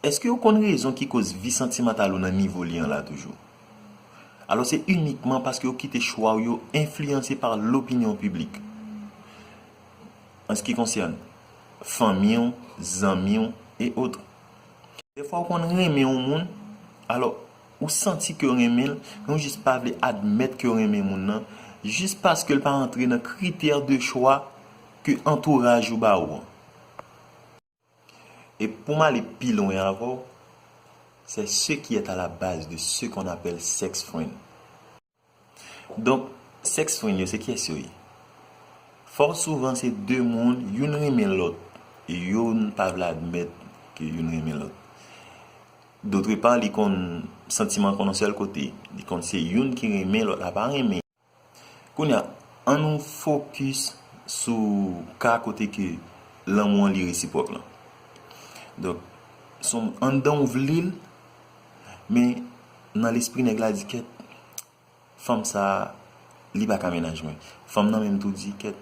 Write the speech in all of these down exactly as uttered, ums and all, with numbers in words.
Èske w konn rezon ki koz vi santimantal ou nan nivo li an la toujou? Alò, se inikman paske w kite chwa w yo enfliyanse pa lopinyon piblik. An se ki konsène fanmi w, zanmi w, e otre. Dèfwa, w konn renmen yon moun, alò, ou santi ke w renmen l, men w jis pa vle admèt ke w renmen moun nan, jis paske l pa antre nan kritè de chwa ke antouraj ou ba ou an. E pou m ale pi lwen avè w, c'est ce qui est à la base de ce qu'on appelle sex friend. Donk, sex friend yo, se kiyès yo ye? Fò souvan se de moun, youn renmen lòt, e youn pa vle admèt ke youn renmen lòt. Dotre pa, li konn santiman konn yon sèl kote, li konn se youn ki renmen, lòt la pa renmen. Kounye a, ann nou fokis sou ka kote ke lanmou an li resipwòk lan. Donk, son anndan w vle l, men nan lespri nèg la di kèt, fanm sa a, li pa ka mennaj mwen. Fanm nan menm tou di kèt,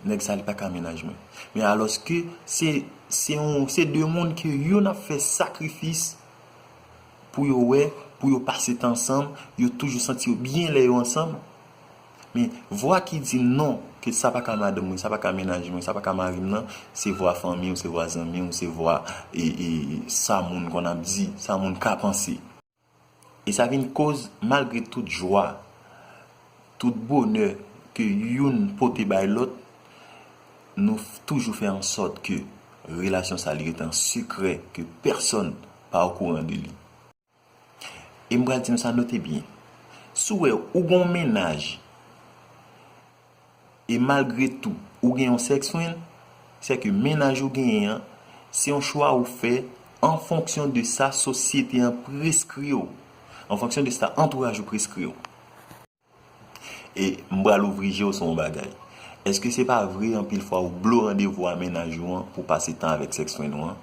nèg sa a, li pa ka mennaj mwen. Men alòske se, se yon, se de moun ke youn ap fè sakrifis pou yo wè, pou yo pase tan ansanm, yo toujou santi yo byen lè yo ansanm. Men vwa ki di non, ke sa pa ka madanm mwen, sa pa ka mennaj mwen, sa pa ka mari m nan, se vwa fanmi w, se vwa zanmi w, se vwa e, e, sa moun konn ap di, sa moun ka panse. E sa vin koz, malgre tout jwa, tout bonè ke youn pote bay lòt, nou f- toujou fè an sòt ke relasyon sa li rete an sekrè, ke pèsonn pa okouran de li. E m pral di nou sa, note byen. Si w wè ou gen yon mennaj, e malgre tou, ou gen yon sex friend, se ke mennaj ou genyen an, se yon chwa ou fè an fonksyon de sa sosyete an preskri w, an fonksyon de sa antouraj ou preskri w. E m pral ouvri je w sou yon bagay. Èske se pa vre anpil fwa ou blo randevou a mennaj ou an pou pase tan avèk sex friend ou an?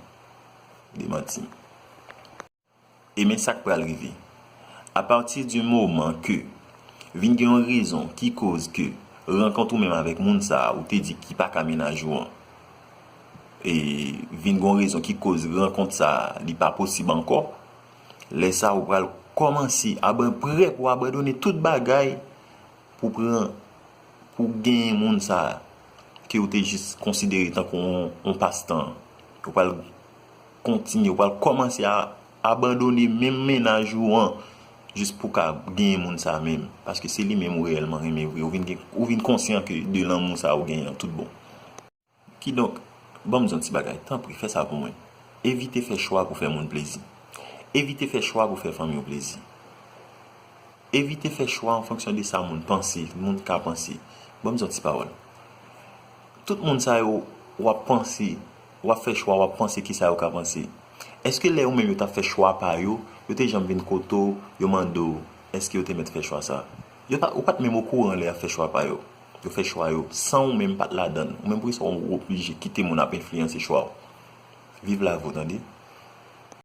Demanti m. E men sa k pral rive. Apati di moman ke vin gen yon rezon ki koz ke rankont ou menm avèk moun sa a, ou te di ki pa ka mennaj ou an, e vin gen yon rezon ki koz rankont sa a, li pa posib ankò, lè sa a ou pral kòmanse aban- prè pou abandone tout bagay pou pran, pou genyen moun sa a ke ou te jis konsidere tankou yon, yon pastan. Ou pral kontinye, ou pral kòmanse a abandone menm mennaj ou an, jis pou ka genyen moun sa a menm. Paske se li menm ou reyèlman renmen vre. Ou vin gen, ou vin konsyan ke de lanmou sa a ou genyen an tout bon. Kidonk, ban m di yon ti bagay, tanpri, fè sa pou mwen. Evite fè chwa pou fè moun plezi. Evite fè chwa pou fè fanmi w plezi. Evite fè chwa an fonksyon de sa moun panse, moun ka panse. Ban m di yon ti pawòl. Tout moun sa yo, w ap panse, w ap fè chwa, w ap panse kisa yo ka panse. Èske lè yo menm yo t ap fè chwa pa yo, yo te janm vin kote w, yo mande w, èske yo te mèt fè chwa sa a? Yo pa, ou pa t menm okouran lè y ap fè chwa pa yo. Yo fè chwa yo san ou menm pa t ladann. Ou menm pou sa w oblije kite moun ap enfliyanse chwa w. Viv lavi w, tande.